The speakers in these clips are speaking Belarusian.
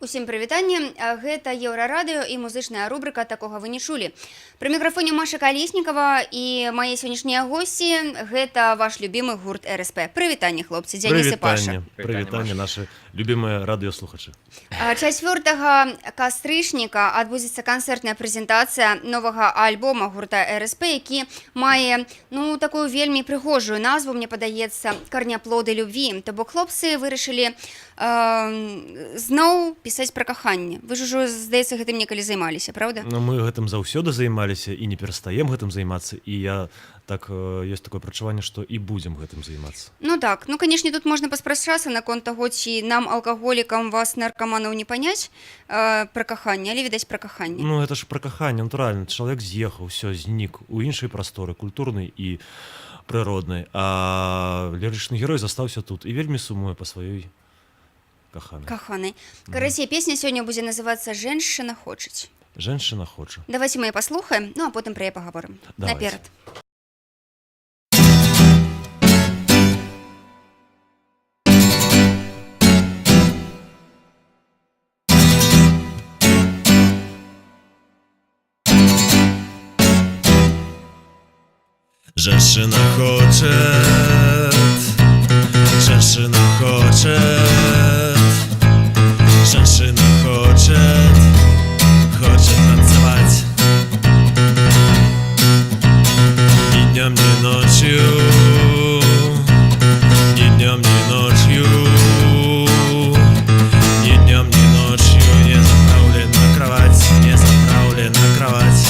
Усім прывітанне. Гэта Еўрарадыё і музычная рубрыка «Такога вы не чулі». Пры мікрафоне Маша Калеснікава, і мае сённяшнія госці — гэта ваш любімы гурт РСП. Прывітанне, хлопцы, Дзяніс і Паша. Прывітанне, нашы любімыя радыёслухачы. 4 кастрычніка адбудзецца канцэртная прэзентацыя новага альбома гурта РСП, які мае, ну, такую вельмі прыгожую назву, мне падаецца, «Корнеплоды любви». То бок хлопцы вырашылі зноў пісаць пра каханне. Вы ж ужо, здаецца, гэтым некалі займаліся, праўда? Ну, мы гэтым заўсёды займаліся і не перастаем гэтым займацца, і я так, ёсць такое прачуванне, што і будзем гэтым займацца. Ну так, ну, канешне, тут можна паспрачацца наконт таго, ці нам, алкаголікам, вас, наркаманаў, не паняць пра каханне, але, відаць, пра каханне. Ну, это ж пра каханне, натуральна, чалавек з'ехаў, всё, знік у іншай прасторы, культурнай і прыроднай, а лірычны герой застаўся тут і вельмі сумуе па сваёй каханай. Каханай. Карацей, песня сёння будзе называцца «Женщина хочет». «Женщина хоча». Давайте мы яе паслухаем, ну а потым пра яе пагаворым. Давайте. Наперад. Женщина хочет, женщина хочет, женщина хочет, хочет танцевать. Ни днем, ни ночью, ни днем, ни ночью, ни днем, ни ночью не заправлена кровать, не заправлена кровать.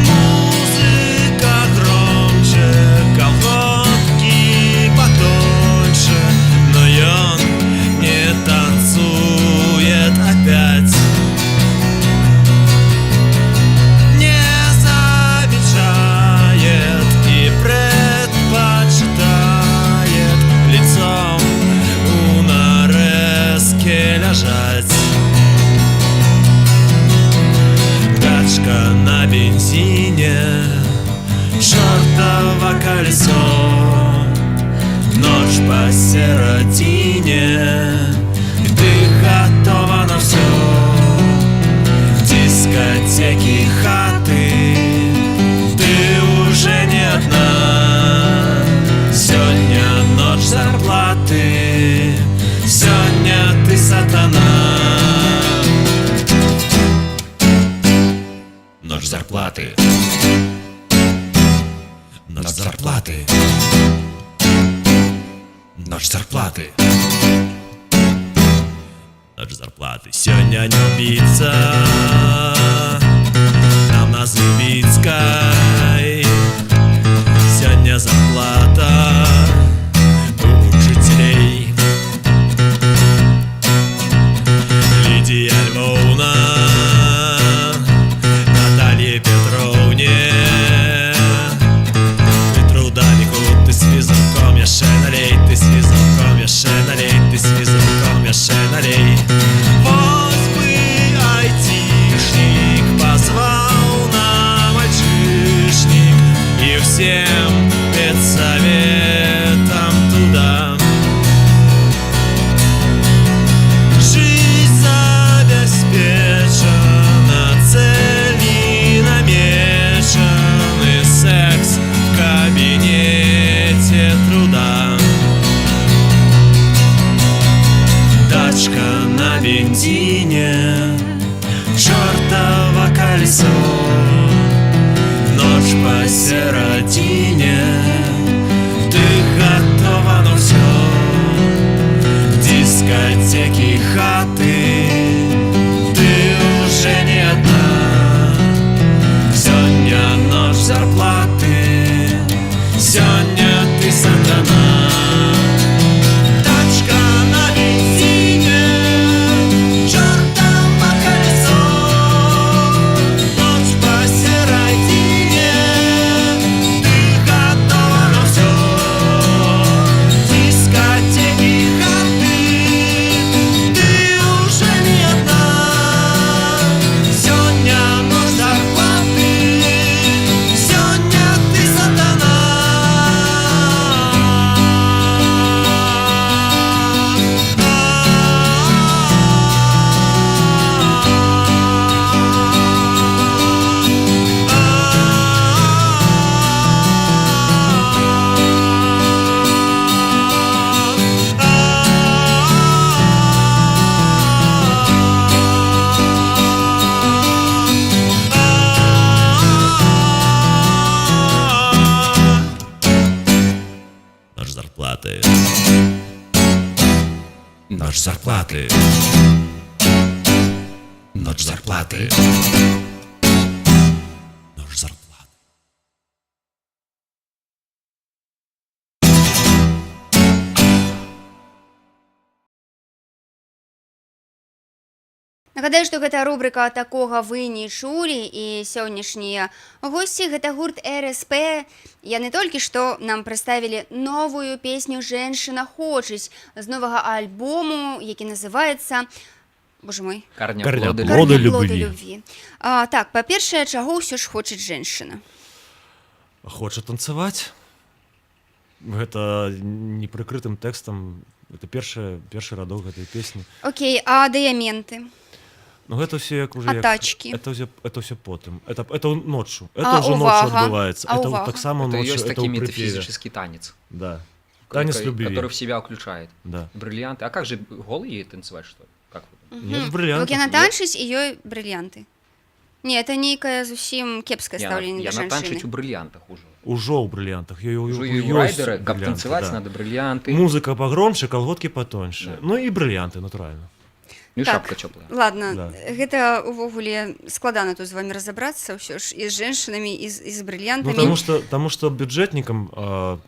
Музыка громче, колготки потоньше, но он не танцует опять. Не замечает и предпочитает лицом у нарезки лежать. Тачка на бензине, чертово колесо. Ночь посередине, и ты готова на все. Дискотеки, хаты, ты уже не одна. Сегодня ночь зарплаты, сегодня ты сатана. Ночь зарплаты. Ночь зарплаты. Ночь зарплаты. Ночь зарплаты. Сегодня не убиться нам на Зубицкой. Сегодня зарплата у учителей. Лидия Львовна, Наталье Петровне, ты трудовику, ты с физруком яшчэ налей, ты с физруком яшчэ налей, ты с физруком яшчэ налей. Вось бы айтишник позвал на мальчишник и всем педсоветом туда. Жизнь забеспечена, цели намечены, секс в кабинете труда. Тачка на бензине, чертово колесо. Ночь посередине, ты готова на все. Дискотеки, хаты, ты уже не одна. Сегодня ночь зарплаты, сегодня ты сатана. Тачка на бензине, чертово колесо. Ночь посередине, ты готова на все. Дискотеки, хаты, ты уже Ноч зарплаты. Ноч зарплаты. Ноч зарплаты. Нагадаю, што гэта рубрыка «Такога вы не чулі», і сённяшнія госці — гэта гурт РСП. Яны толькі што нам прадставілі новую песню «Женщина хочет» з новага альбому, які называецца, боже мой, Корнеплоды. Корнеплоды «Корнеплоды любви». любви. Так, па-першае, чаго ўсё ж хочет женщина? Хоча танцаваць. Гэта непрыкрытым тэкстам, это першы радок гэтай песні. Окей, а дыяменты? Ну, гэта все як уже А як, тачкі? Это все потым, это ноччу, это А ўжо ноччу увага? адбываецца. А Это увага? таксама Это ноччу, есть это таки ў прыпеве. метафизический танец. Да, танец любви. Который в себя включает. Да. Бриллианты. А как же, голые ей танцевать, что ли? Как вы думаете? Нет, Бок бриллиантов яна нет. танчыць, і ёй брыльянты. Не, это нейкае зусім кепскае Не, стаўленне да она танчыць жанчыны. у бриллиантах уже. Ужо ў брыльянтах. Ёй Уже и у райдера, как танцевать да. надо бриллианты. Музыка погромче, колготки потоньше. Да. Ну и бриллианты, натурально. Ну и Так. шапка теплая. Ладно, Да. гэта увогуле складана тут з вами разабрацца ўсё ж і з женщинами, і з Ну, брыльянтамі. потому что бюджетникам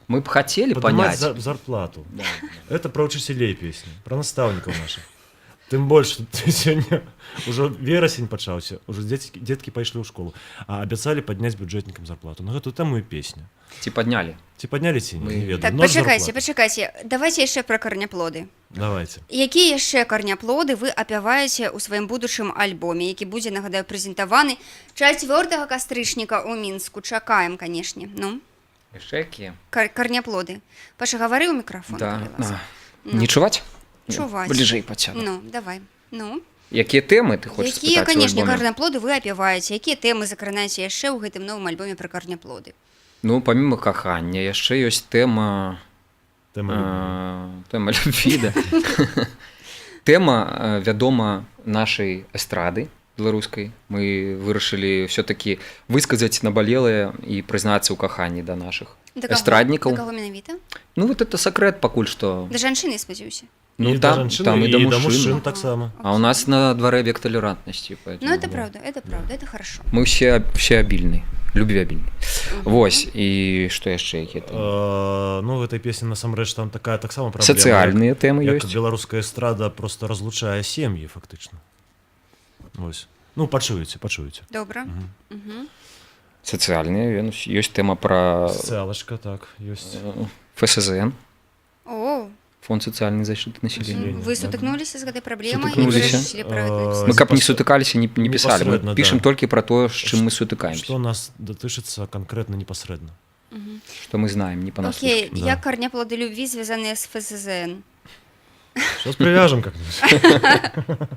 Мы бы хотели поднимать понять. зарплату. Да. Это про учителей песни, про наставников наших. Тым больш, что ты сёння ўжо верасень пачаўся, уже дзеткі пайшлі ў школу, а абяцалі падняць бюджэтнікам зарплату. На гэту тэму і песня. Ці подняли. Ці паднялі, ці не, не ведаю. Так, Ноч пачакайце, зарплаты. пачакайце. Давайте яшчэ пра карняплоды. Давайте. Якія яшчэ карняплоды вы апяваеце ў сваім будучым альбоме, які будзе, нагадаю, прэзентаваны 4 кастрычніка ў Мінску? Чакаем, канешне. Ну, Яшчэ якія? Карняплоды. Паша, гавары ў мікрафон, Да. калі ласка. А. Не чуваць? Чуваць. Бліжэй пацяну. Ну, давай. Ну, Якія тэмы ты хочаш якія, спытаць у канешне, альбоме? карняплоды вы апяваеце? Якія тэмы закранаеце яшчэ ў гэтым новым альбоме пра карняплоды? Ну, помимо кахання, яшчэ ёсць тэма Тэма любви. Тэма любви, да. Тэма, вядома, нашай эстрады беларускай. Мы вырашылі все-таки высказаць набалелае і прызнацца ў каханні да нашых Да каго? эстраднікаў. Да каго менавіта? Ну, вот это сакрэт пакуль што. Да жанчыны, спадзяюся. Ну, І да там, жанчыны, там і да да мужчын. мужчын таксама. А у нас на дварэ век толерантности, поэтому Ну, это правда, это правда, это хорошо. Мы все обильны, любвеобильны. Вось, і што яшчэ, якія тэмы? Ну, в этой песне насамрэч там такая таксама праблема. Сацыяльныя тэмы як ёсць. беларуская эстрада просто разлучае сем'і фактычна. Вось. Ну, пачуеце, пачуеце. Добра. Сацыяльныя, ёсць тэма пра Сацыялачка, так, ёсць. ФСЗН, О, Фонд социальной защиты населения. Населения, вы да. сутыкнуліся з гэтай праблемай і Сутыкнуліся. вырашылі пра гэта напісаць? Мы каб не сутыкаліся, не пісалі. Мы Непасрэдна, пішам да. толькі пра тое, з чым мы сутыкаемся, Што нас датычыцца канкрэтна, непасрэдна. што мы знаем, не па Окей, Да. як карняплоды любви звязаныя з ФСЗН? Сейчас привяжем как-нибудь.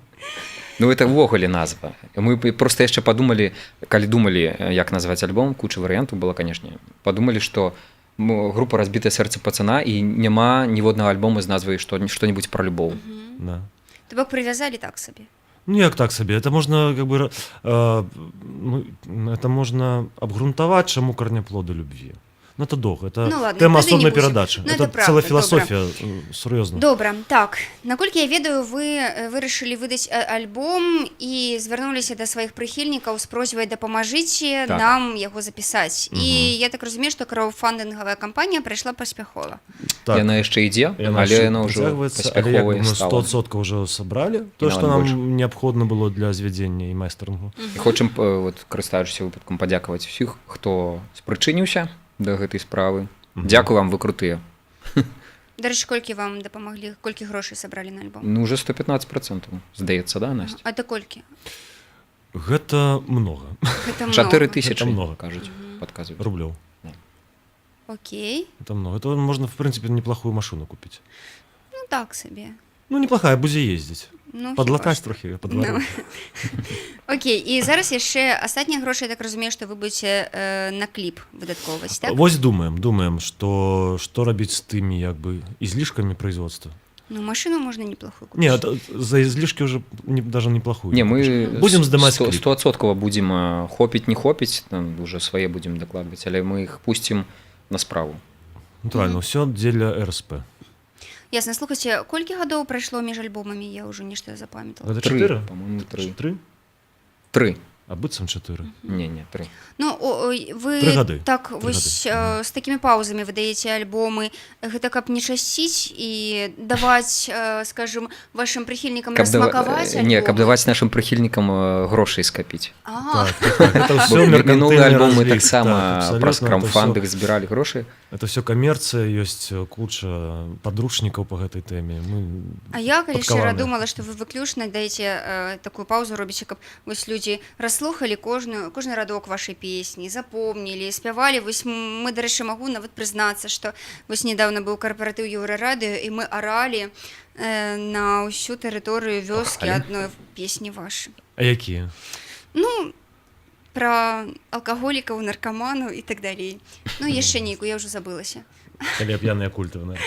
Ну, это ўвогуле назва. Мы б просто яшчэ падумалі, калі думалі, як назваць альбом, куча варыянтаў было, канешне. Падумалі, што група «Разбитое сердце пацана», і няма ніводнага альбома з назвай што-нибудь про любоў. Да. То бок прывязалі так сабе. Ну, як так сабе? Это можно как бы, ну, это можно абгрунтаваць, чаму «Корнеплоды любви». Ну, это долго, это Ну, ладно, тэма тады не асобнай будзем. перадачы. Ну, Это это правда, целая філасофія, сур'ёзна. Добра, так. Наколькі я ведаю, вы вырашылі выдаць альбом і звярнуліся да сваіх прыхільнікаў з просьбай: дапамажыце Так. нам яго запісаць. І я так разумею, што краўдфандынгавая кампанія прайшла паспяхова. Так. Яна яшчэ ідзе, Яна але яшчэ яна ўжо працягваецца, але як паспяховая бы мы стала. 100% ўжо сабралі то, І што нават нам больш. неабходна было для звядзення і майстарынгу. І хочам, вот, карыстаючыся выпадкам, падзякаваць усіх, хто спрычыніўся да гэтай справы. Дзякую вам, вы крутыя. Дарэчы, колькі вам дапамаглі, колькі грошай сабралі на альбом? Ну, уже 115%, здаецца, да, Настя? А это колькі? Гэта много. Гэта 4 много. тысячы, Гэта много. кажуць, падказваюць. Рублёў. Окей. Это много. Это можно, в принципе, неплохую машину купить. Ну, так сабе. Ну, неплохая, будзе ездзіць. Ну, Подлатаць хіба ж. трохі па двару. Окей, і зараз яшчэ астатнія грошы, я так разумею, што вы будете на кліп выдаткоўваць, так? Вось думаем, што рабіць з тымі як бы излишками производства. Ну, машину можна неплохую купить. Не, за излишки уже не, даже неплохую. Не, мы Будзем здымаць кліп. 100% будзем, хопіць, не хопіць, там уже свае будзем дакладваць, але мы іх пусцім на справу. Натуральна, ўсё дзеля РСП. Ясна. Слухайце, колькі гадоў прайшло між альбомамі? Я ўжо нешта запамятала. Гэта Тры, чатыры? по-моему, тры. Тры? Тры. А быццам чатыры. Не, тры. Ну, ой, вы 3 гады. так Тры вось гады. з такімі паўзамі выдаеце альбомы. Гэта каб не часціць і даваць, скажем, вашым прыхільнікам Каб рассмакаваць Не, каб альбомы? даваць нашым прыхільнікам грошай скапіць. А, Так, это Бо ўсё мінулы меркантыльны альбом мы разлік, таксама так, праз абсалютна, это краўдфандынг збіралі грошы. Это все камерцыя, ёсць куча падручнікаў по гэтай тэме. Мы А я, калі шчыра, падкаваныя. думала, што вы выключна даеце такую паўзу робіце, каб вось людзі расслухалі кожны радок вашай песні, запомнілі, спявалі. Вось мы, дарэчы, магу нават прызнацца, што вось недавно быў карпаратыў Еўрарадыё, і мы аралі на ўсю тэрыторыю вёскі Аралі? адной песні вашы. А якія? Ну, пра алкаголікаў, наркаманаў і так далей. Ну, яшчэ нейкую, я ўжо забылася. Калі п'яная культавая.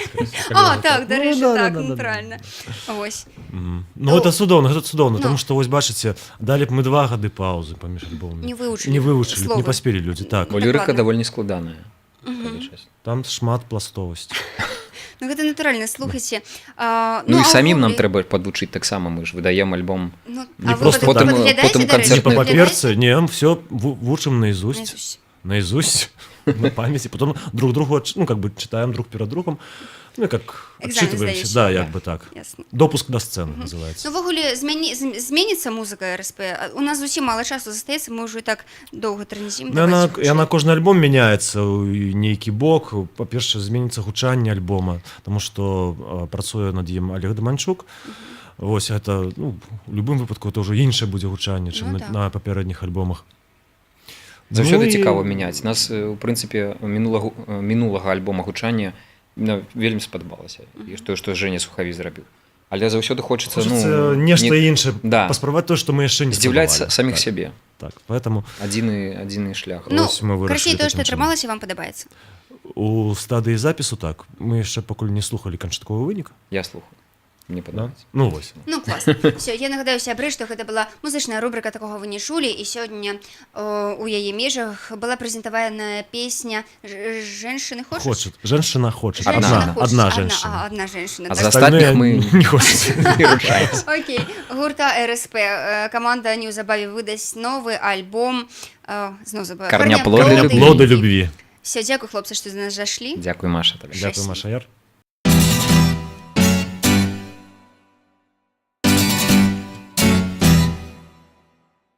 А, так, дарэчы, так, натуральна. Ось. Ну, это цудоўна, гэта цудоўна, Ну. тому што вось бачыце, далі б мы 2 гады паўзы паміж альбомамі. Не вывучылі Не вывучылі, б, не словы. паспелі людзі, так. Бо лірыка Дакладна. даволі складаная, калі чесна. Там шмат пластовасці. Ну, гэта натуральна, слухайце. А, Ну і а самім нам ўвогуле- трэба падвучыць таксама, мы ж выдаем альбом. Ну, Не а вы просто так. падглядаеце, Потым дарэчы? канцэртны Не па Падглядаеце? паперцы, не, все вучым наизусть, Наизусть. наизусть, на памяти, потом друг другу, ну, как бы читаем друг перед другом, ну, и как Экзамен отчитываемся, сдаёте. да, як бы так. Ясна. Допуск до сцены называется. Ну, увогуле, зменіцца музыка РСП? А у нас зусім мала часу застаецца, мы ўжо і так доўга трындзім. Ну, яна, Давайце яна хутчэй. кожны альбом мяняецца ў нейкі бок. Па-першае, зменіцца гучанне альбома, тому што працуе над ім Олег Даманчук. Вось гэта, ну, у любым выпадку это ўжо іншае будзе гучанне, чым Ну, на, так. на папярэдніх альбомах. Заўсёды Ну і- цікава мяняць. Нас у прынцыпе мінулага альбома гучання мне вельмі спадабалася і тое, што Женя Сухаві зрабіў. Але заўсёды хочацца, Хочацца ну, нешта не іншае, Да. паспрабаваць тое, што мы яшчэ не здзіўляць спрабавалі. саміх Так, сябе. Так, поэтому Адзіны шлях. Ну, Ось мы вырашылі карацей, тое, што такім чынам. атрымалася, вам падабаецца. У стадыі запісу так, мы яшчэ пакуль не слухалі канчатковы вынік. Я слухаю. Мне Да? падабаецца. Ну вось. Ну, класна. Все, я нагадаю, сябры, што гэта была музычная рубрыка «Такога вы не чулі», і сёння у яе межах была прэзентаваная песня «Женщины хочуць». Хочет. Женщина хочет. Женщина Одна. хочет. Одна женщина. А, одна женщина. А Так. за астатніх Остальные мы не хочет. не ручаемся. Окей, гурта РСП. Каманда неўзабаве выдасць новы альбом. Зноў забыла. «Карняплоды Плоды любви. Все, дзякуй, хлопцы, што за нас зашлі. Дзякуй, Маша, табе. Дзякуй, Маша Яр.